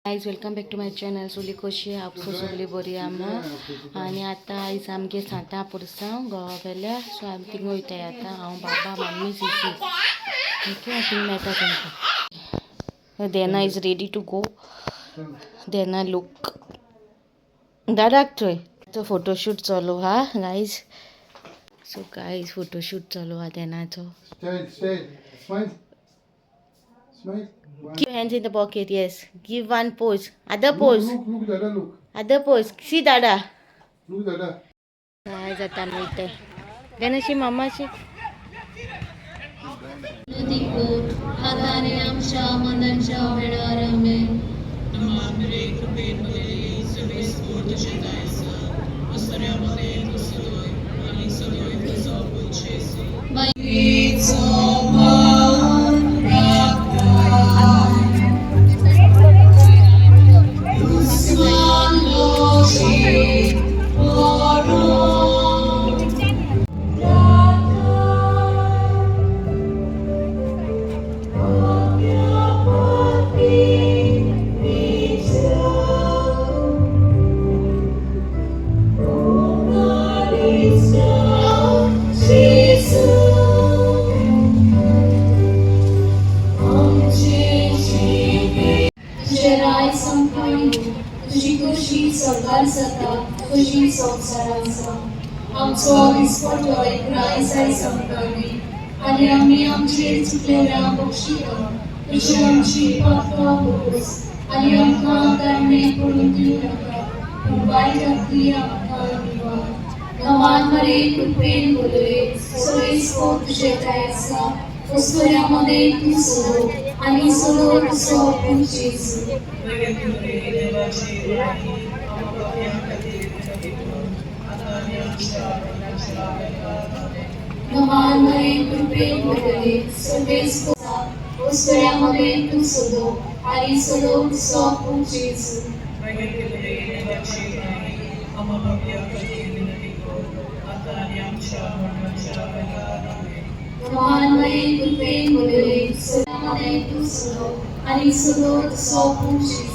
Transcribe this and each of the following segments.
Guys, welcome back to my channel. सगळी कशी आपसो सगळी बरी आमा. आनी आतां आयज आमगे सांतां पुरसांव गोवा गेल्या. सो आमी थिंगा वयताय आतां. हांव, बाबा, मम्मी, सिसी. ओके, थिंग मेळटा तुमकां. Dena is ready to go. Dena, look, दादाक थंय तो फोटोशूट चालू हा गायज. सो गायज, फोटोशूट चालू हा देनाचो. Stay, stay. Smile. Smile. One. Keep hands in the pocket, yes. Give one pose. Other Look, pose. Look, look, Dada, look. Other pose. See Dada. Look, Dada. काय जाता आमी वयताय. देनाशी मामाशी. आतां आमच्या मरणाच्या वेळार आमेन. मरे कृपेन भरलेली, सर्वेस्पोर तुजें आसा, अस्तुऱ्यां तूं सदोय आनी सदोय तुजो पूत जेजू. तुझे राय संपाणी, तुजी खुशी स्वर्गार जाता तशी संवसारार जावं. आमचो दिसपटो एकराय जाय संकाणी, आनी आमी आमचेर चुकलेल्या बक्षिता. तुजी आमची पापां बोगस, आनी आमकां तांणे पडून दिवं नाका, पूण वायटांतली आमकां निवार. नमान मरे कृपेन बोलले, सोयीस्को तुजें काय आसा, अस्तुऱ्यां मदें तूं सदो आनी सदो तुजो पूत जेजू. देवाची माई, आमकां पापयां खातीर विनवणी कर, आतां आनी आमच्या मरणाच्या वेळार आमेन. नमान मरे कृपेन भरलेले, सर्वेस्पोर अस्तुऱ्यां मदें तूं सदो आनी सदो तुजो पूत जेजू. देवाची माई, आमकां पापयां खातीर विनवणी कर, आतां आनी आमच्या मरणाच्या वेळार आमेन. नमान मरे कृपेन भरलेले, अस्तुऱ्यां मदें तूं सदो आनी सदो तुजो पूत जेजू.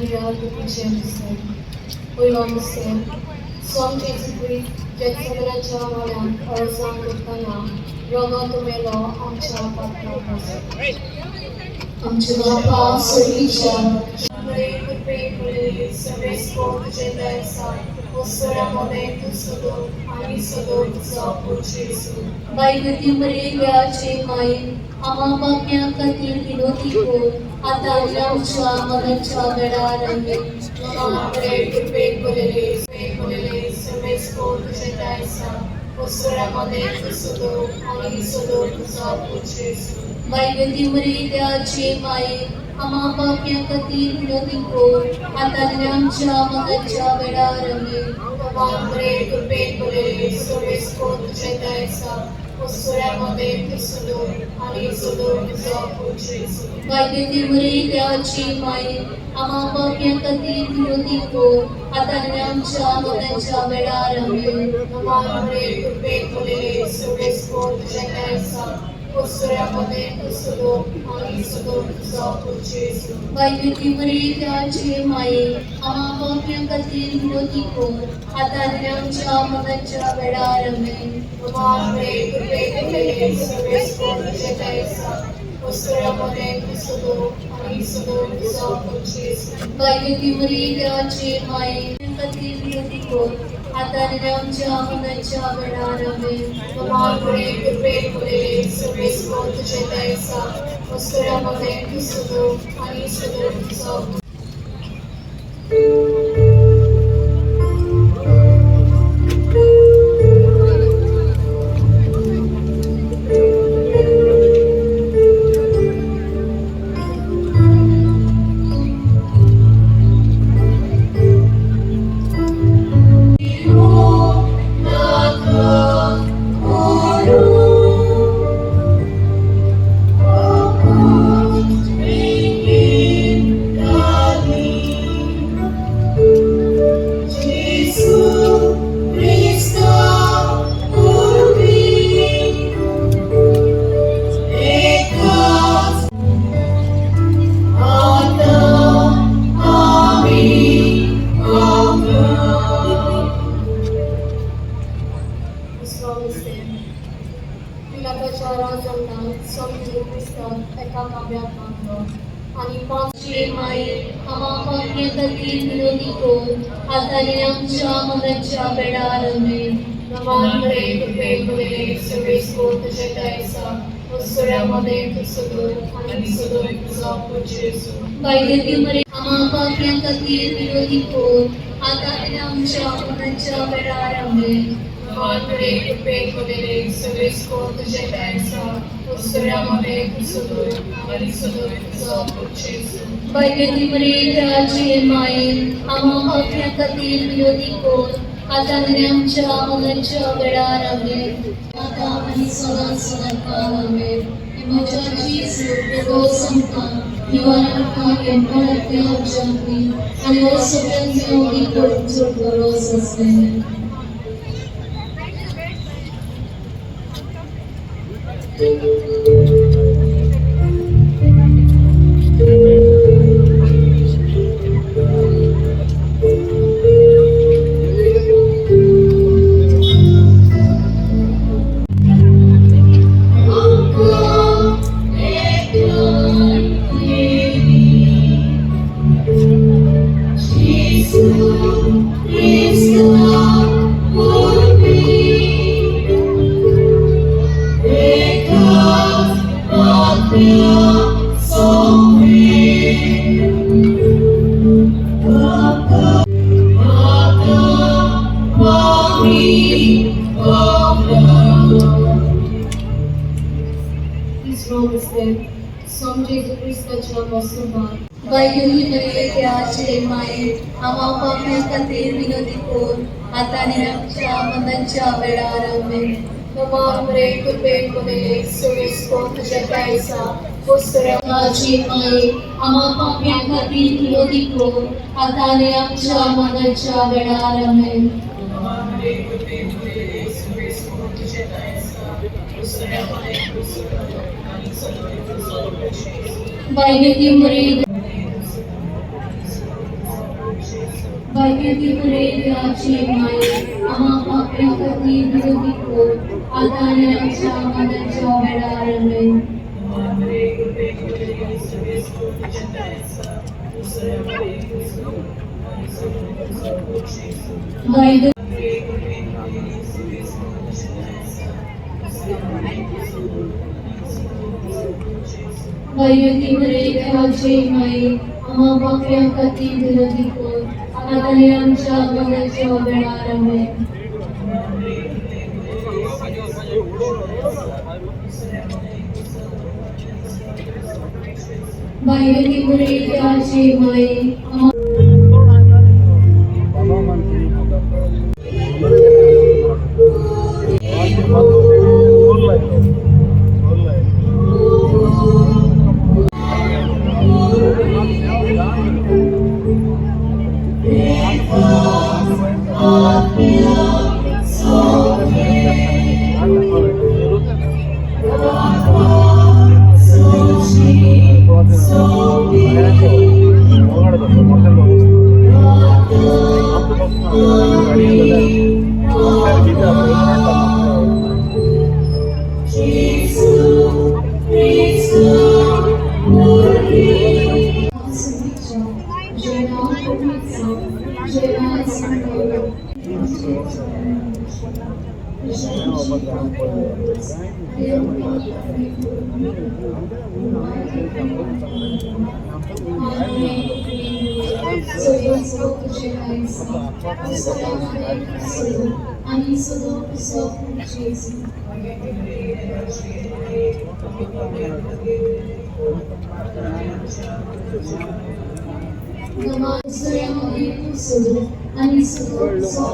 Real तुझे पयलो नुस्तें. स्वामी जेजू क्रिस्त जेत्सेमनाच्या वाड्यांत अळसां करतना रगत मेलो आमच्या पापा पासून. आमच्या बापा सर्गीच्या मरे कृपेन भरलेली, सर्वेस्पोर तुजें आसा, अस्तुऱ्यां मदें तूं सदो आनी सदो तुजो पूत जेजू. बाई गती मरियेची माई, आम्हा पाप्यां खातीर विनोदी कर, आतां आनी आमच्या मरणाच्या वेळार आमेन. मरे कृपेन भरलेली, कृपेन भरलेली, सर्वेस्पोर तुजें आसा, अस्तुऱ्यां मदें तूं सदो आनी सदो तुजो पूत जेजू. बाई गती मरियेची माई, आम्हा पाप्यां खातीर विनोदी कर, आतां आनी आमच्या मरणाच्या वेळार आमेन. मरे कृपेन भरलेली, सर्वेस्पोर तुजें आसा, अस्तुऱ्यां मदें तूं सदो आनी सदो तुजो पूत जेजू. बाई गती मरियेची माई, आम्हा पाप्यां खातीर विनोदी कर, आतां आनी आमच्या मरणाच्या वेळार आमेन. मरे कृपेन भरलेली, सर्वेस्पोर तुजें आसा, अस्तुऱ्यां मदें तूं सदो आनी सदो तुजो पूत जेजू. बाई गती मरियेची माई, आम्हा पाप्यां खातीर विनोदी कर, आतां आनी आमच्या मरणाच्या वेळार आमेन. मरे कृपेन भरलेली, सर्वेस्पोर तुजें आसा, अस्तुऱ्यां मदें तूं सदो आनी सदो तुजो पूत जेजू. बाई गती मरियेची माई, खातीर विनोदी कर, आतां आनी आमच्या मरणाच्या वेळार आमेन. मरे कृपेन भरलेली, सर्वेस्पोर तुजें दया आसा, वस्तुऱ्या मदें तूं सदो आनी सदो तुजो. दुसरो मिस्तेर. पिलाताच्या राजवटांत सोम जेजू क्रिस्ताक एका खांब्याक बांदलो आनी पांच चे माये, आम्हा पाप्यां खातीर विनवणी कर, आतां आनी आमच्या मरणाच्या वेळार. आमेन. नमान मरे कृपेक भरिल्ले, सर्वेस्पोर तुजें दया आसा, वस्तुऱ्या मदें तूं सदो आनी सदो तुजो पूत जेजू. बायलेती मरे, आम्हा पाप्यां खातीर विनवणी कर, आतां आनी आमच्या मरणाच्या वेळार. आमेन. नमान मरे कृपेक भरिल्ले, सर्वेस्पोर तुजें दया आसा, वस्तुऱ्या मदें तूं सदो आनी सदो तुजो पूत जेजू. बायलेती मरे देवाचे माये, आम्हा पाप्यां खातीर विनवणी कर, आतां आनी आमच्या मरणाच्या वेळार. आमेन. आता आनी सदां सदां काळ. आमेन. म्हज्या जेजू बेगो सांगता, निवारण येणाऱ्या आमच्या आनी हो सगळ्यांचे करून चड बरो आसलें. तिसरो मिस्तेर. सोम जेजू क्रिस्ताच्या मस्तकाक. बायली मरिये देवाचे माये, आम्हा पाप्यां खातीर विनवणी कर, आतां आनी आमच्या मरणाच्या वेळार. आमेन. नमान मरे कृपेक भरिल्ले, सर्वेस्पोर तुजें दया आसा, वस्तुऱ्या देवाचे माये, आम्हा पाप्यां खातीर विनवणी कर, आतां आनी आमच्या मरणाच्या वेळार. आमेन. नमान मरे कृपेक भरिल्ले, सर्वेस्पोर तुजें दया आसा, वस्तुऱ्या मदें तूं सदो आनी सदो तुजो पूत जेजू. बायलेती मरिये, बायलेती मरिये देवाचे माये, आम्हा पाप्यां खातीर विनवणी कर, आतां आनी आमच्या मरणाच्या वेळार. आमेन. नमान मरे कृपेक भरिल्ले, सर्वेस्पोर तुजें दया आसा, वस्तुऱ्या मदें तूं सदो आनी सदो तुजो पूत जेजू. बायले मरे कृपेक भरिल्ले, सर्वेस्पोर तुजें दया आसा, वस्तुऱ्या मदें तूं सदो आनी सदो तुजो पूत जेजू. बायलेती मरिये देवाचे माये, आम्हा पाप्यां खातीर विनवणी कर, आतां आनी आमच्या मरणाच्या वेळार. आमेन. नमान मरे कृपेक भरिल्ले, सर्वेस्पोर तुजें दया आसा, वस्तुऱ्या मदें तूं सदो आनी सदो तुजो पूत जेजू. बायलेती मरिये देवाचे माये, आम्हा तशी आमची पातकां पुरूस आनी आमकां फाटी करूं आनी सदो तुजो जेजू. नमाजमध्ये तू सदो आनी सदो तुजो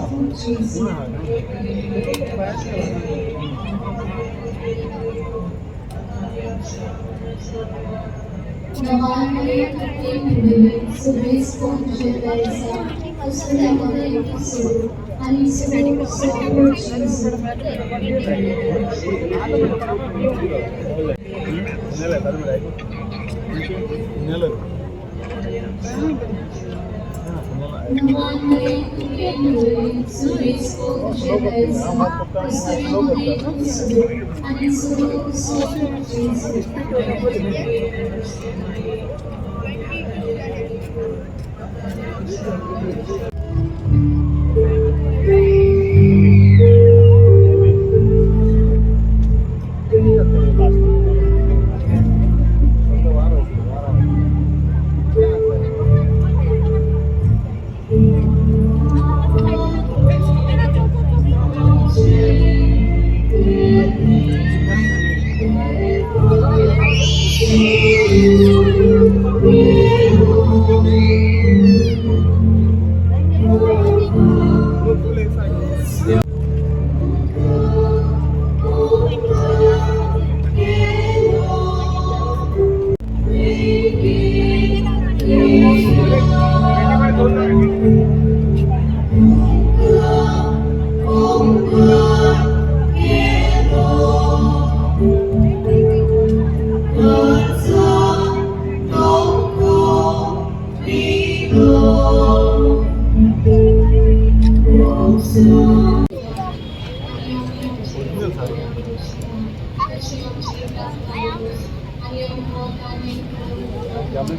जेजू. नवांमरे कृपेन भरलेले सुबेस तुझे आसा क्रिस्तामध्ये तू सदो आनी सदो तुजो जेजू. नवांमरे कृपेन भरलेले सुबेस तुझे आसा क्रिस्तामध्ये तू सदो आनी सदो तुजो जेजू.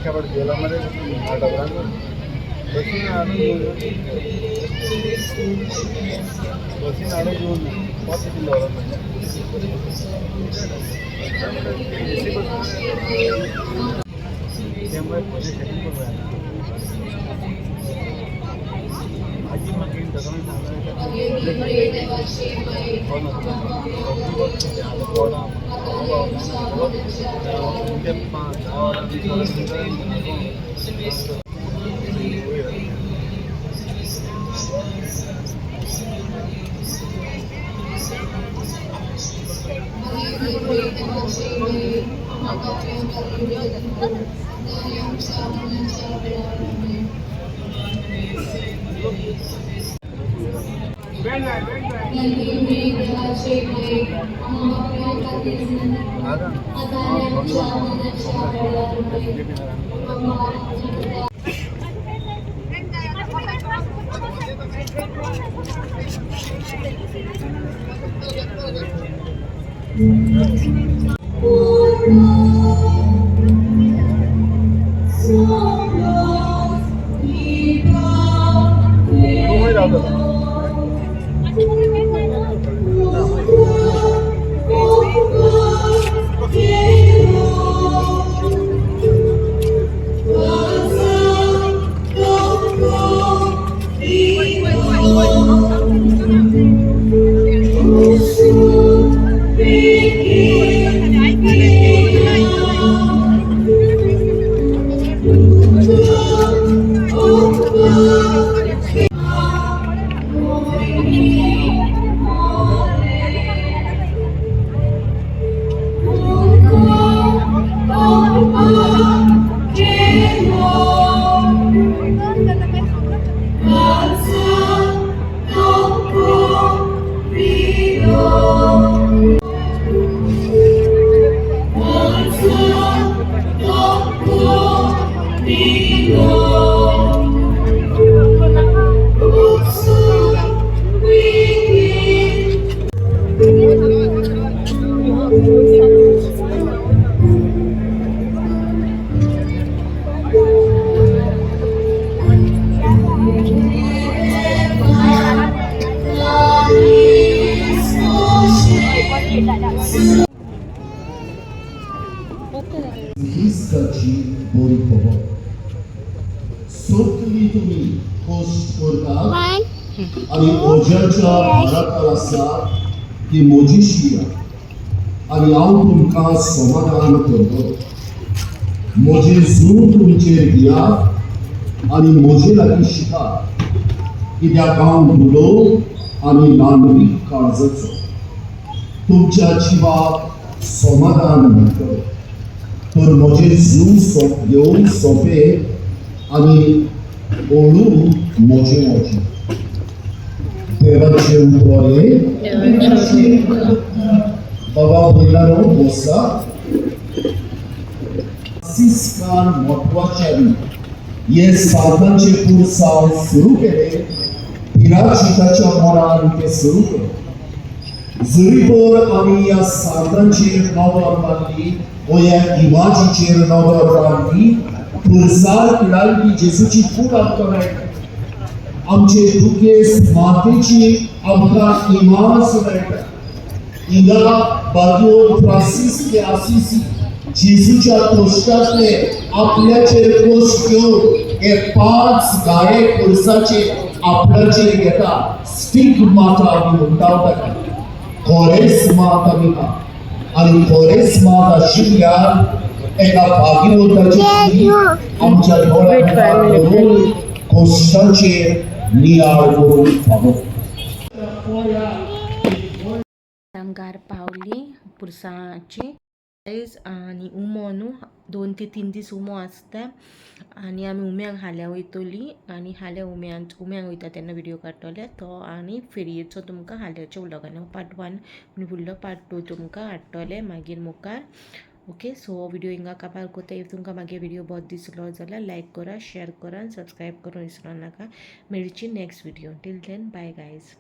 खाबर गेला मरे डबरांक बसीन हाडून घेवन बसीन हाडून घेवन पांच किलो त्यामुळे पयलें सेटींग करूं जाय. आजी मागीर ताका सांगलें 5 10 वरां 20 वरां Thank you. क्रिस्ताची बरी खबर. सगळीं तुमी कश्ट करतात आनी ओज्याच्या भारांत आसा ती म्हजीशी या आनी हांव तुमकां समाधान करतलो. म्हजें जूं तुमचेर घेयात आनी म्हजे लागीं शिकात, कित्याक हांव दुलो आनी ल्हानवीक काळजाचो. तुमच्या जिवाक समाधान मेळटलें. तर म्हजें जूं घेवन सोंपें आनी ओळू म्हजें वचें. देवाचें उतर हें. बाबा भयणांनो, बसा. फ्रांसिस्कान म्हत्वाच्यानी हे सांतांचे पुरसांव सुरू केले. पिराचिताच्या मनान ते सुरू केले. जरी तर आमी ह्या सांतांचेर नदर मारली व ह्या इमाजीचेर नदर मारली, पुरसार पिडाल्ली जेजूची कूड आमकां मेळटा. आमचे दुखेस्त मातेची आमकां इमाज मेळटा. हिंगा बागयो फ्रांसीस दे आसिसी जेजूच्या कश्टांतले आपल्याचेर कश्ट घेवन हे पांच घाये पुरसाचे आपणाचेर घेता. स्टिग्माता आमी म्हणटा ताका. कोरेस्मात आमी आनी कोरेस्मात आशिल्ल्यान एका भाग्यवंताची आमच्या दोळ्या करून कश्टांचेर नियाळ करूंक फावो. आमगार पावली पुरसाची आनी उमो न्हू, 2 ते 3 दीस उमो आसता आनी आमी उम्यांक हाल्या वयतली आनी हाल्या उम्यांत उम्यांक वयता तेन्ना व्हिडियो काडटले तो आनी फेरयेचो तुमकां हाल्याच्या व्लॉगान पार्ट वन आनी फुडलो पार्ट टू तुमकां हाडटले मागीर मुखार. ओके, सो व्हिडियो हिंगा काबार कोता. If तुमकां मागीर व्हिडियो बरो दिसलो जाल्यार लायक करा, शेअर करा आनी सबस्क्रायब करूंक विसरो नाका. मेळची next video. Till then, bye guys.